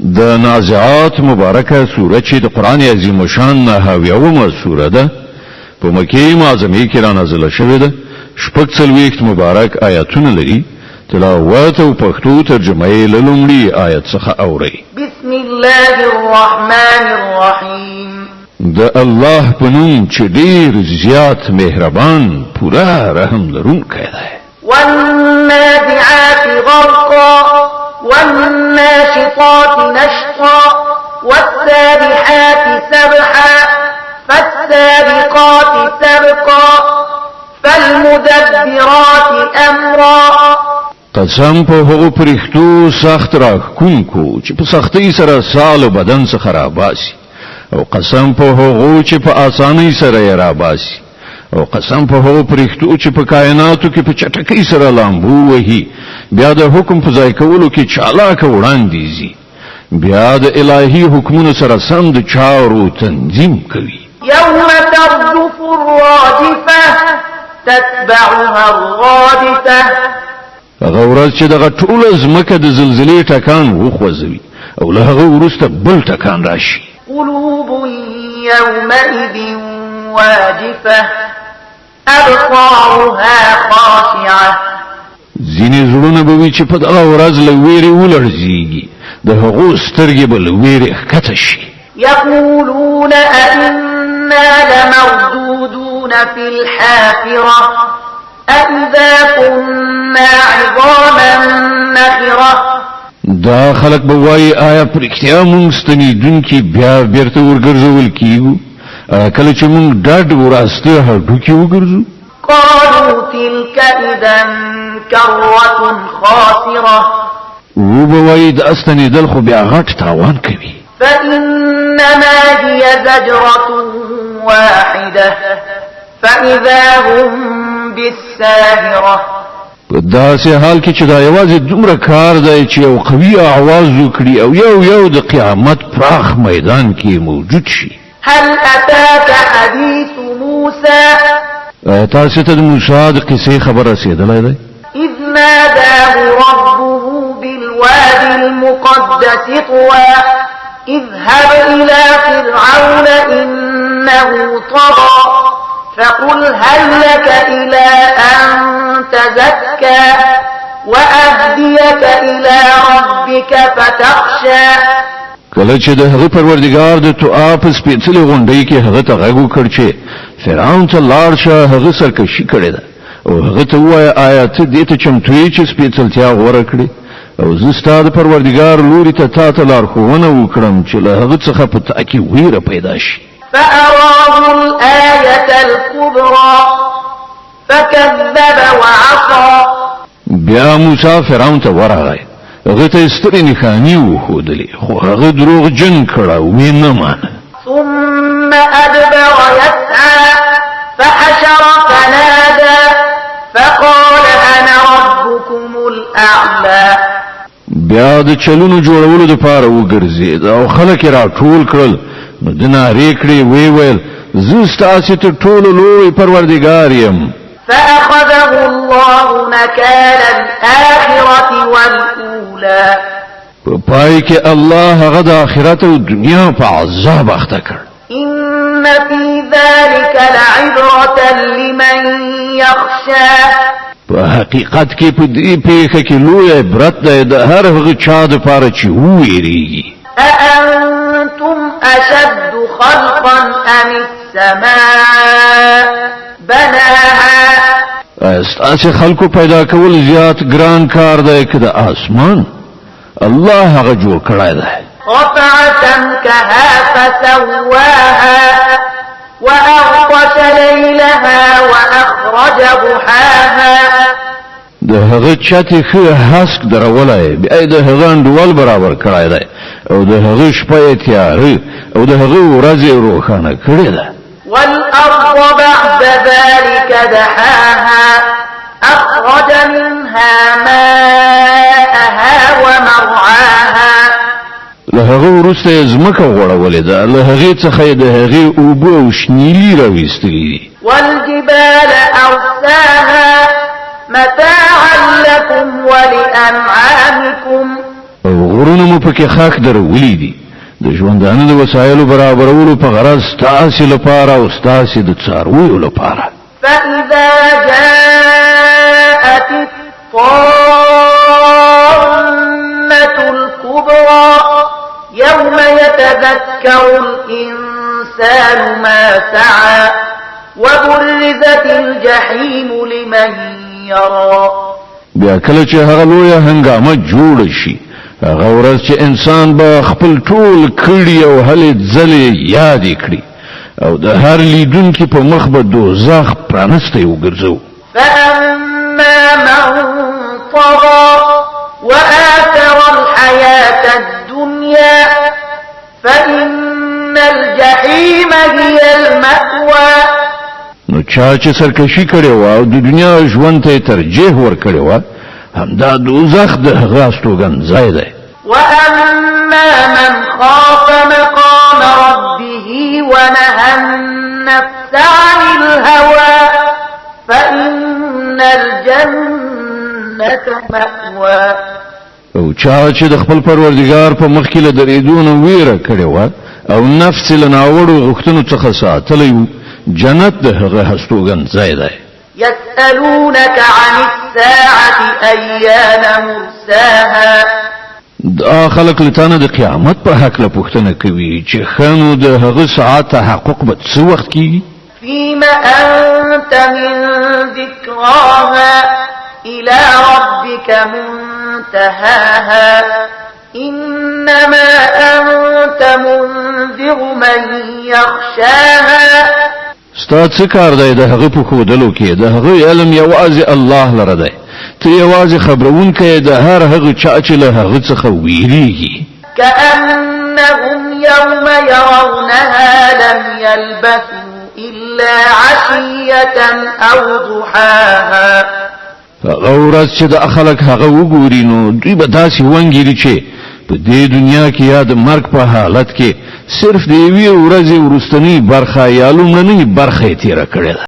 د نازعات مبارکه سوره چې د قران عظیم شان نه اویاومه سوره ده، په مکه معظمه کې را نازله شوې ده. 46 مبارک آیاتونه لري. تلاوت او پښتو ترجمه یې له لومړي آیت څخه اورئ. بسم الله الرحمن الرحیم. د الله په نوم چې ډیر زیات مهربان، پوره رحم لرونکی دی. والنازعات غرقا، والناشطات نشطا، والسابحات سبحا، فالسابقات سبقا، فالمدبرات امرا. قسم په هغو پرښتو سخت راښکونکو چې په سختۍ سره ساه له بدن څخه راباسي، او قسم په هغو چې په اسانۍ سره یې راباسي، او قسم په هغو پرښتو چې په کائناتو کې په چټکۍ سره لامبو وهي، بیا د حکم په ځای کولو کې چالاکه وړاندې ځي، بیا د الهي حکمونو سره سم د چارو تنظیم کوي. یوم ترجف الراجفه تتبعها الرادفه. هغه ورځ چې دغه ټوله ځمکه د زلزلې ټکان وخوځوي او له هغه وروسته بل ټکان راشي. قلوب یومئذ واجفه ابصارها خاشعه. ځینې زړونه به وي چې په دغه ورځ له ویرې ولړزیږي، د هغو سترګې به له ویرې ښکته شي. یقولون أئنا لمردودون فی الحافرة أإذا كنا عظاما نخرة. دا خلک به وایي آیا په رښتیا موږ ستنېدونکي بیا بیرته ورګرځول کیږو؟ کله چې موږ ډډ وراسته هډوکي وګرځو؟ قالوا تلك إذا كرة خاسرة. وبه وایي د ستنېدل خو بیا غټ تاوان کوي. فإنما هي زجرة واحدة فإذا هم بالساهرة. په داسې حال کې چې دا یوازې دومره کار دی چې یو قوي اواز وکړي او یو یو د قیامت پراخ میدان کې موجود شي. هل أتاك حديث موسى؟ تاسو ته د موسی د قصې خبر رسېدلی دی؟ إذ ناداه ربه بالوادي المقدس طوى، اذهب إلى فرعون إنه طغى، فقل هل لك إلى أن تزكى وأهديك إلى ربك فتخشى. کله چې د هغه پروردګار د طوآ په سپېڅلې غونډۍ کې هغه ته غږ وکړ چې فرعون ته لاړ شه، هغه سرکشي کړې ده، او هغه ته ووایه آیا ته دې ته چمتو یې چې سپېڅلتیا غوره کړې؟ او زه ستا د پروردګار لوري ته تا ته لارښوونه وکړم چې له هغه څخه په تا کې ویره پیدا شي. فأراه الآية الكبرى فكذب وعصى. بیا موسی فرعون ته ورغی، هغه ته یې سترې نښانې وښودلې، خو هغه دروغجن کړ او ویې نه مانه. ثم أدبر يسعى فحشر فنادى فقال أنا ربكم الأعلى. بیا د چلونو جوړولو دپاره وګرځېد او خلک یې راټول کړل، نو ده نارې کړې، ویې ویل زه ستاسې تر ټولو لوی پروردګار یم. فأخذه الله نكال الآخرة والأولى. په پای کې الله هغه د آخرت او دنیا په عذاب اخته کړ. إن في ذلك لعبرة لمن يخشى. په حقیقت کې په دې پیښه کې لوی عبرت دی د هر هغه چا دپاره چې وویریږي. أأنتم أشد خلقا أم السماء بناها؟ ستاسې خلکو پیدا کول زیات ګران کار دی که د آسمان؟ الله هغه جوړ کړی دی. رفع سمكها فسواها وأغطش ليلها وأخرج ضحاها. د هغه چت یې ښه هسک درولی، بیا یې د هغه انډول برابر کړی دی، او د هغه شپه یې تیاره او د هغه ورځ یې روښانه کړې ده. والأرض بعد ذلك دحاها أخرج منها ماءها ومرعاها. له هغه وروسته یې ځمکه غوړولې ده، له هغې څخه یې د هغې اوبه او شنیلي راویستلي دي. والجبال أرساها متاعا لكم ولأنعامكم. او غرونه غرونه مو پکې خاک درولي دي، د ژوندانه د وسایلو برابرولو په غرض ستاسې لپاره او ستاسې د څارویو لپاره. فإذا جاءت الطامة الكبرى يوم يتذكر الإنسان ما سعى وبرزت الجحيم لمن يرى. بیا کله چې هغه لویه هنګامه جوړه شي، هغه ورځ چې انسان به خپل ټول کړي او هلې ځلې یادې کړي، او د هر لیدونکي په مخ به دوزخ پرانستی وګرځو. فأما من طغى وآثر الحياة الدنيا فإن الجحيم هي المأوى. نو چا چې سرکشي کړې وه او د دنیا ژوند ته یې ترجیح ورکړې وه، همدا دوزخ د هغه استوګن ځای دی. وأما من خاف مقام ربه ونهى النفس عن الهوى فإن الجنة مأوى. او چا چې د خپل پروردګار په مخ کې له درېدو نه ویره کړې وه او نفس یې له ناوړو غوښتنو څخه ساتلی و، جنت د هغه هستوګن ځای دی. يسألونك عن الساعة أيان مرساها. دا خلک له تانه د قیامت په هکله پوښتنه کوي چې ښه نو د هغه ساعت تحقق به څه وخت کیږي؟ فيم أنت من ذكراها إلى ربك منتهاها إنما أنت منذر من يخشاها. ستا څه کار دی د هغه په ښودلو کې؟ د هغه علم یوازې الله لره دی، ته یوازې خبرونکی د هر هغه چا چې له هغه څخه ویریږي. كأنهم يوم يرونها لم يلبثوا إلا عشية أو ضحاها. هغه ورځ چې د خلک هغه وګوري نو دوی به داسې وانګیري چې په دې دنیا کې یا د مرګ په حالت کې صرف د یوې ورځې وروستنۍ برخه یا لومړنۍ برخه یې تېره کړې ده.